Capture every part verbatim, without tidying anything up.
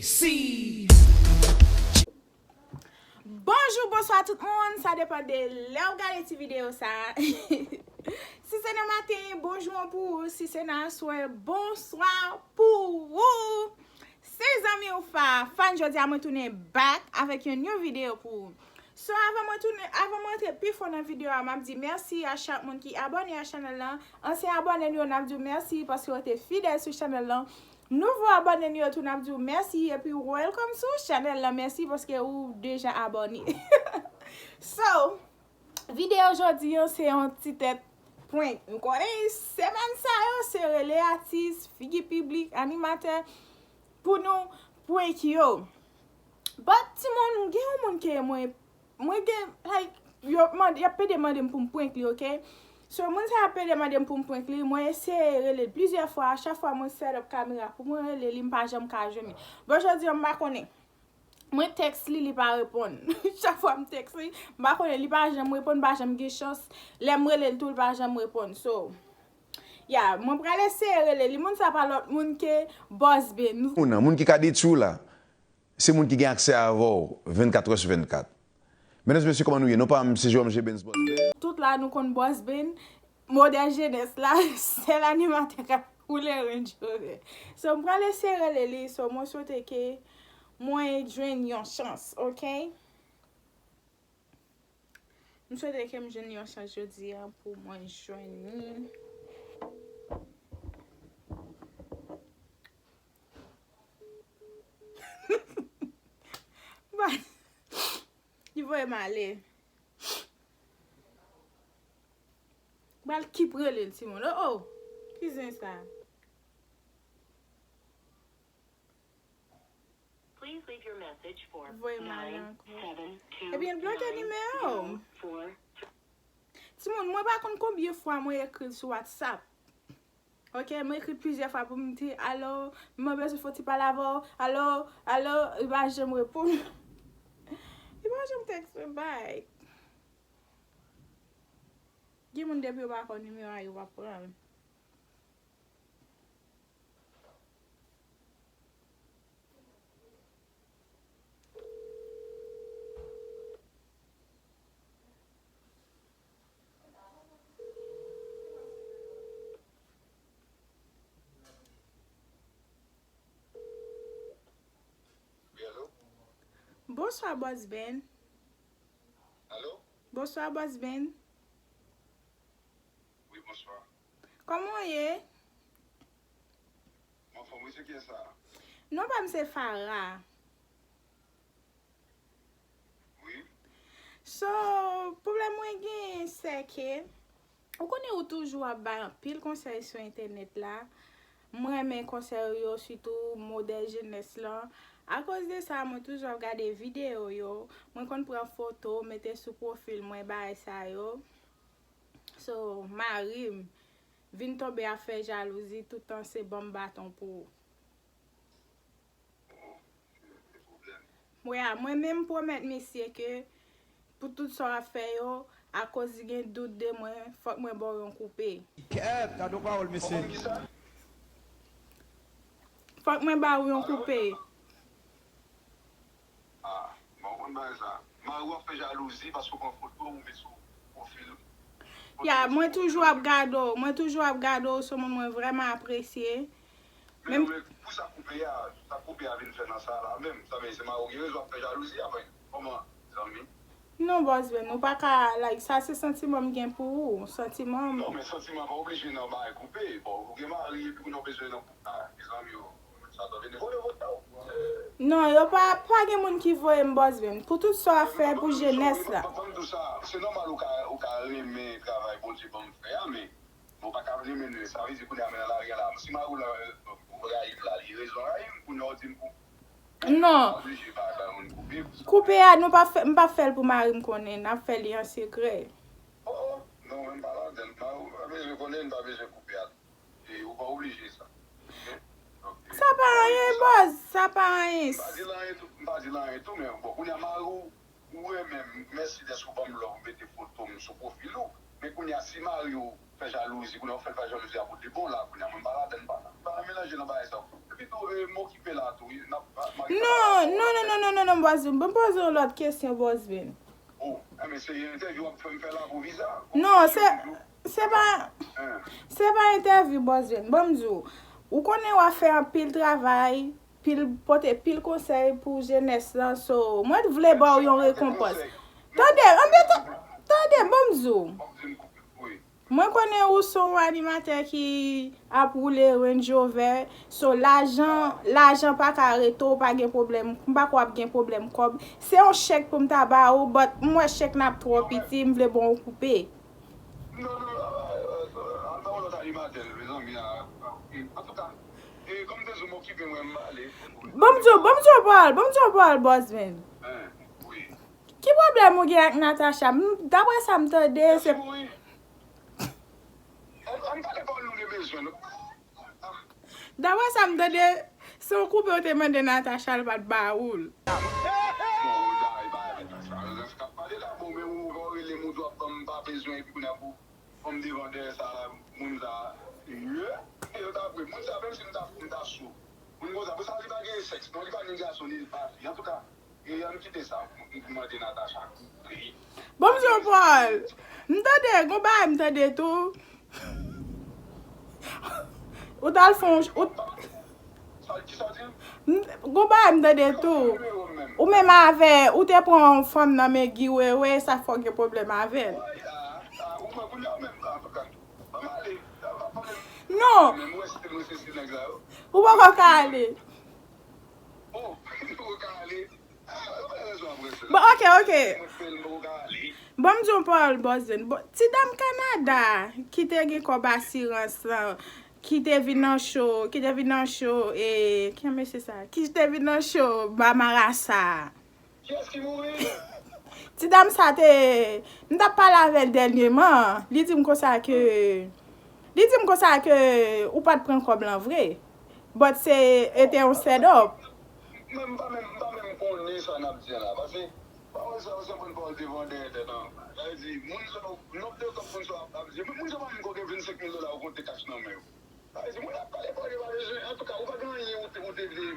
Si. Bonjou, bonswa tout moun. Sa depann de lè w gade ti videyo sa. Si se nan maten, bonjou an pou ou. Si se nan aswè, bonswa pou ou. Se zanmi w Fa, Fan, jodi a mwen tounen back avèk yon new video pou ou. So, avan mwen tounen, avan mwen antre pi fon nan videyo a, m ap di mèsi a chak moun ki abòne a chanèl lan. Ansyen abòne nou yo, n ap di w mèsi paske yo te fidèl sou chanèl lan. Nouvo abòne nou yo tou, n ap di w mèsi epi welcome sou chanèl lan. Mèsi paske ou deja abòne. So, videyo jodi an se yon ti tèt prank. Nou konnen semèn sa yo se rele atis, figi piblik, animatè pou nou prank yo. But timoun, gen yon moun ke mwen, mwen gen, like, yo mande, y ap pede mande m pou m prank li, oke? So, moun sa ap pede mande m pou m prank li, mwen eseye rele l plizyè fwa, a chak fwa mwen set up kamera pou mwen rele li, m pa janm ka jwenn li. Bon, jodi an, m pa konnen. Mwen tèks li, li pa reponn. Chak fwa m tèks li, m pa konnen, li pa janm reponn, pa janm gen chans. Lè m rele l tou, li pa janm reponn. So, ya, mwen pral eseye rele li. Moun sa pa lòt moun ke Boss Ben. Moun nan, moun ki ka detwi w la, se moun ki gen aksè avè w vennkat è sou vennkat. Medam, mesye, kòman nou ye? Non pa m se Jerome J Benz Boss Ben. Tout la nou konn Boss Ben, modèl jenès la, sèl animatè k ap woule Range Rover. So, m pral eseye rele li, so mwen swete ke mwen jwenn yon chans, oke? M swete ke m jwenn yon chans jodi a pou mwen jwenn li. Li voye m ale. Bal ki prele l, timoun. Oh, oh. Ki zen sa? Voye m ale ankò. Ebyen, l bloke nimewo m. Timoun, mwen pa konn konbyen fwa mwen ekri l sou WhatsApp. Oke, mwen ekri plizyè fwa pou m di, "Alo, mwen bezwen fè yon ti pale avè w. Alo, alo," li pa janm reponn. Li pa janm tèks mwen back. Gen moun depi yo pa konn nimewo a, yo pa pran l. Wi, alo? Bonswa, Boss Ben. Alo? Bonswa, Boss Ben. Wi, bonswa. Kòman w ye? M anfòm, wi, se kiyès sa? Non pa m se Farah. Wi. So, pwoblèm mwen genyen, se ke, ou konnen ou toujou ap bay anpil konsèy sou entènèt la. Mwen renmen konsèy ou yo, sitou modèl jenès lan. Akoz de sa, mwen toujou ap gade videyo w yo. Mwen konn pran foto, mete sou pwofil mwen, bagay sa yo. So, mari m vin tonbe ap fè jalouzi, toutan se ban m baton pou ou. Mwen a, mwen menm pwomèt misye ke pou tout sa w ap fè yo, akoz li gen dout de mwen, fòk mwen ba w yon koupe. Kèt, gade yon pawòl, mesye. Fòk mwen ba w yon koupe. Ah, bon, konn bagay sa. Mari w ap fè jalouzi paske w pran foto, ou met sou pwofil. Ya, mwen toujou ap gade w, mwen toujou ap gade w, se yon moun mwen vrèman apresye. Men, men pou sa koupe a, sa koupe a vin fè nan sa la menm? Sa vle di se mari w gen rezon ap fè jalouzi a, mwen. Kòman, zanmi? Non, Boss Ben, ou pa ka, like, sa se santiman m gen pou ou, santiman m. Non, men santiman pa oblije nan bagay koupe. Bon, ou gen mari, epi kounye a w bezwen nan koup la, mezanmi, yo, sa t anveni voye vòt la, ou. Non, yo pa, pa gen moun ki voye m, Boss Ben, pou tout sa w ap fè pou jenès la. Ban m di w sa, se nòmal ou ka, ou ka renmen travay Bondye ban m fè a, men bon, pa ka vle mennen, sa vle di kounye a men nan lari a la, si mari w la, ou rayi m la, li rezon rayi m, kounye a w di m pou. Non. Oblije pa bay moun koupe pou sa. Koupe a, nou pa fè, m pa fè l pou mari m konnen, n ap fè li an sekrè. Oh, oh, non, men m pa ladann, mari w pa bezwen konnen, m pa bezwen koupe a. E ou pa oblije sa. Ok? Ok. Sa pa anyen, Boss, sa pa anyen. M pa di l anyen tou, m pa di l anyen tou, men bon, kounye a mari w, ou renmen m, mèsi dèske w ban m love, ou mete foto m sou pwofil ou. Men kounye a, si mari w fè jalouzi, kounye a w fè l fè jalouzi a pou de bon la, kounye a mwen m pa ladann pa la. M pa nan melanje nan bagay sa. Epi tou, e, m okipe la tou, wi. N ap, ma, ma gen bagay la pou w ap fè. Non, non, non, non, non, non, non, Bosvin. Ban m poze w lòt kesyon, Bosvin. Oh, enben se entèvyou w ap fè m fè la pou viza? Non, se, se pa, se pa entèvyou, Bosvin. Ban m di w, ou konnen w ap fè anpil travay, pil, pote pil konsèy pou jenès lan, so, mwen vle ba w yon rekonpans. Tande, anben, ta-, tande, ban m di w. Mwen konnen ou se yon animatè ki ap woule Range Rover, so lajan, lajan pa ka rete w, pa gen pwoblèm, m pa kwè w ap gen pwoblèm kòb. Se yon chèk pou m ta ba ou, but m wè chèk n ap twò piti, m vle ba w yon koupe. Non, non, al ba yon lòt animatè, mezanmi, a, a, antouka, e, kòm te di w m okipe, mwen m ale. Ban m di w, ban m di w yon pawòl, ban m di w yon pawòl, Bosvin. Hein, wi. Ki pwoblèm ou gen ak Natacha? M, daprè sa m tande, se... An, an pale pawòl nou gen bezwen, non? Daprè sa m tande, se yon koupe ou te mande Natacha, l pa t ba ou l. Bon, la, e pa Natacha, Natacha k ap pale la, bon, men ou, ou rele m, ou di w ap ban m pa bezwen, epi kounye a pou, pou m devan dèyè sa la, moun sa, ye, e yo ta vre, moun sa, menm si m ta, m ta sou, moun konsa, pou sa, li pa gen sèks, non, li pa ni gason, ni fi, antouka, e ann kite sa, m, m mande Natacha koupe. Bon, m di yon pawòl. M tande, gon bagay m tande tou. Ou t al fè yon, ou, m, gon bagay m tande tou. Ou menm avè, ou te pran yon fanm nan men Guy Wewe, sa fè w gen pwoblèm avè l. Non. Ou poko ka ale. Bon, ok, ok. Bon, m di yon pawòl, Bosvin. Bon, ti dam Kanada ki te gen kòb asirans lan, ki te vin nan show, ki te vin nan show, e, ki mesye sa? Ki te vin nan show ba marasa. Kiyès ki mouri? Ti dam sa te, m t ap pale avè l dènyèman, li di m konsa ke, li di m konsa ke ou pa t pran kòb lan vre. But se, e te yon set up. Mwen, m pa menm, m pa menm konnen sa n ap di an la, paske pawòl sa yo se pran pawòl devan dèyè tèt an. Sa vle di, moun sa yo, nòb de kòb moun sa yo ap, ap di, moun sa yo pa menm ko gen vennsenk mil dola yo konte kach nan men yo. Sa vle di, moun ap pale pawòl yo pa bezwen, antouka, ou pa gen anyen ou te, ou te vle,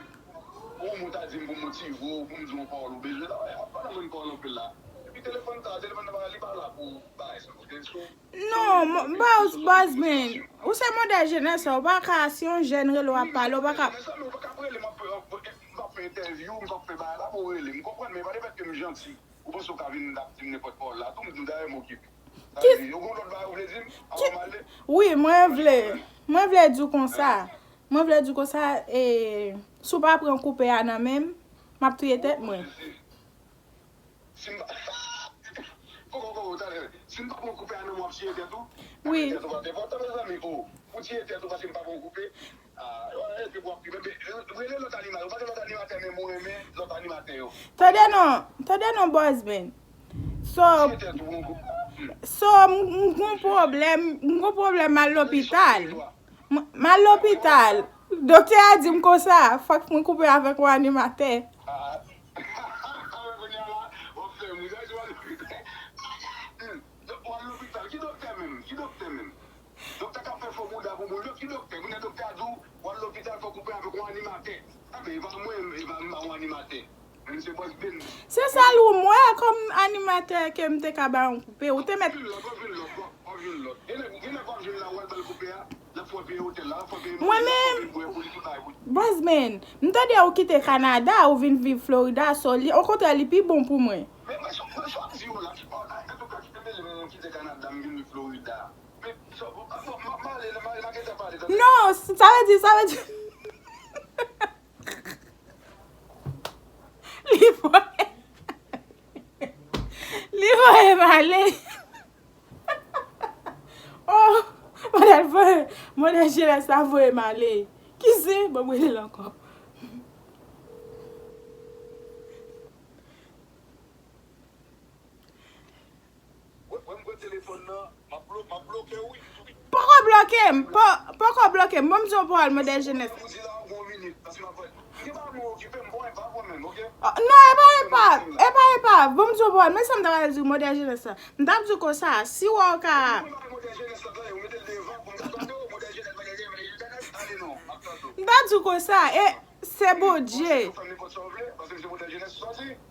ou moun ta di m pou motive w, pou m di w yon pawòl ou bezwen la, w ap pale mwen pawòl anpil la. Epi telefòn sa, telefòn nan pa, li pa la pou bagay sa, ok? So, Non, m, Bos, Bosman, ou se modèl jenès la, ou pa ka, si yon jèn rele w ap pale, ou pa ka. Mezanmi, ou pa ka ap rele m, m ap, m ap fè entèvyou, m ap fè bagay la, pou w rele m, konprann, men pa de fèt ke m janti, ou panse ou ka vin ap di m nenpòt pawòl la, tou m di w dayè m okipe. Sa vle di, ou gen lòt bagay ou vle di m, avan m ale? Wi, mwen vle, mwen vle di w konsa, mwen vle di w konsa, e, si w pa pran koupe a nan men m, m ap touye tèt mwen. Si m pa, koko, koko, talè, si m pa pran koupe a nan men w, w ap tiye tèt ou? Wi. Tèt ou pa t enpòtan, mezanmi, o. Ou tiye tèt ou paske m pa pran koupe? Ah, epi w ap, rele lòt animatè. Ou pa gen lòt animatè menm, ou renmen lòt animatè yo. Tande non, tande non, Bosman. So, so, m, m gon pwoblèm, m gon pwoblèm, m al lopital. M, m al lopital. Doktè a di m konsa, fòk mwen koupe avèk yon animatè. Ah. Kounye a la, w ap fè m ri. Sa vle di w al lopital. Hmm. W al lopital. Ki doktè menm? Ki doktè menm? Doktè k ap fè fo bouda pou moun yo, ki doktè? Kounye a doktè a di w, w al lopital, fò w koupe avèk yon animatè. Enben, e pa mwen, e pa m pa yon animatè. Men se Bosman. Se sèl ou m wè kòm animatè ke m te ka ba yon koupe. Ou te mèt. W ap vin lòt, w ap vin lòt, w ap vin lòt. Gen nèg, gen nèg w ap jwenn la, w al ba l koupe a, l ap fè w peye otèl la, l ap fè w peye manje, l ap fè w peye bwè pou li, tout bagay pou li. Bosman, m tande ou kite Kanada, ou vin viv Florida, so li, okontrè, li pi bon pou mwen. Men, men, sa, men sa w ap di yo la, ki pa, antouka, ki te mele m kite Kanada, m vin viv Florida. Men, sa, m, m, m, m ale, m ale, m a gentan pale, tande? Non, sa vle di, sa vle di. Li voye, li voye m ale. Oh, modèl voye, modèl jenès la voye m ale. Ki se? Bon, m rele l ankò. Wè, wè m pran telefòn nan, m ap blo-, m ap bloke w, wi. Poko bloke m, po-, poko bloke m. Bon, m di yon pawòl, modèl jenès. Ou di la, ou gon minit, paske m ap fè. Gen pa mwen okipe m, bon, e pa pwoblèm, ok? Oh, non, e pa, e pa, e pa, e pa. Bon, m di yon pawòl, men sa m ta pral di modèl jenès la. M t ap di konsa, si w wè w ka. Ou mete l devan pou m ta tande w, modèl jenès, modèl jenès, modèl jenès, ale. M ta di w konsa, e se Bondye.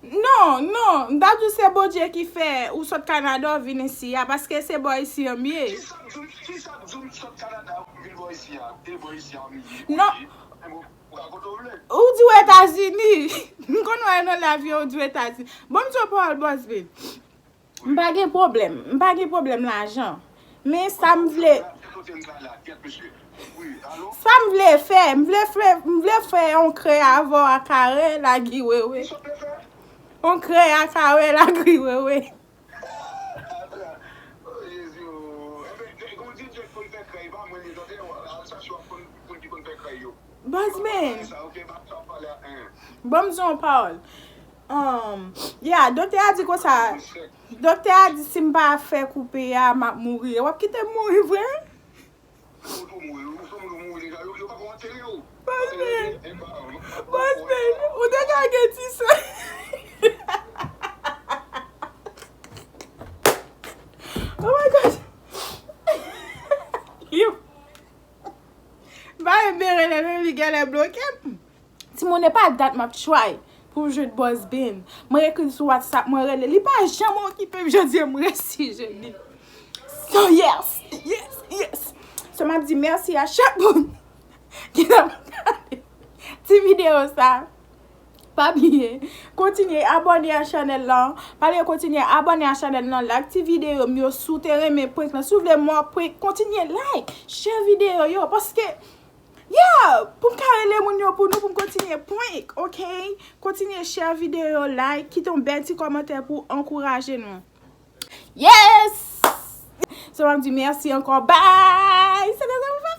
Non, non, m ta di w se Bondye ki fè ou sot Kanada w vin isi a, paske se bò isi an m ye. Non. Ou di w Etazini. M konn wè nan lavi ou di w Etazini. Bon, m di w pawòl Bòs Ben. M pa gen pwoblèm. M pa gen pwoblèm lajan. Men sa m vle. Sa m vle fè, m vle fè, m vle fè yon krè avè w ak Arel ak Guy Wewe. Yon krè ak Arel ak Guy Wewe. Bòs Ben. Bon, m di yon pawòl. Um, yeah, doktè a di konsa. Doktè a di si m pa fè koupe a, m ap mouri. W ap kite m mouri vre? Bòs Ben. Bòs Ben. Ou te ka gen ti sè. Oh my God. Yo. M pa renmen rele l, li genlè bloke m. Timoun, e pa dat m ap try pou m jwenn Bòs Ben. Mwen ekri l sou WhatsApp, mwen rele l. Li pa janm okipe m, jodi a m resi jwenn li. So, yes, yes, yes. So, m ap di mèsi a chak moun ki t ap gade ti videyo sa. Pa bliye, kontinye abòne a chanèl lan. Pa bliye kontinye abòne a chanèl lan, like ti videyo m yo si w te renmen prank lan. Si w vle mò prank, kontinye like, share videyo yo, paske, yeah, pou m ka rele moun yo pou nou, pou m kontinye prank, ok? Kontinye share videyo, like, kite yon bèl ti kòmantè pou ankouraje nou. Yes! So, m ap di mèsi ankò. Bye! Se konsa pou fè.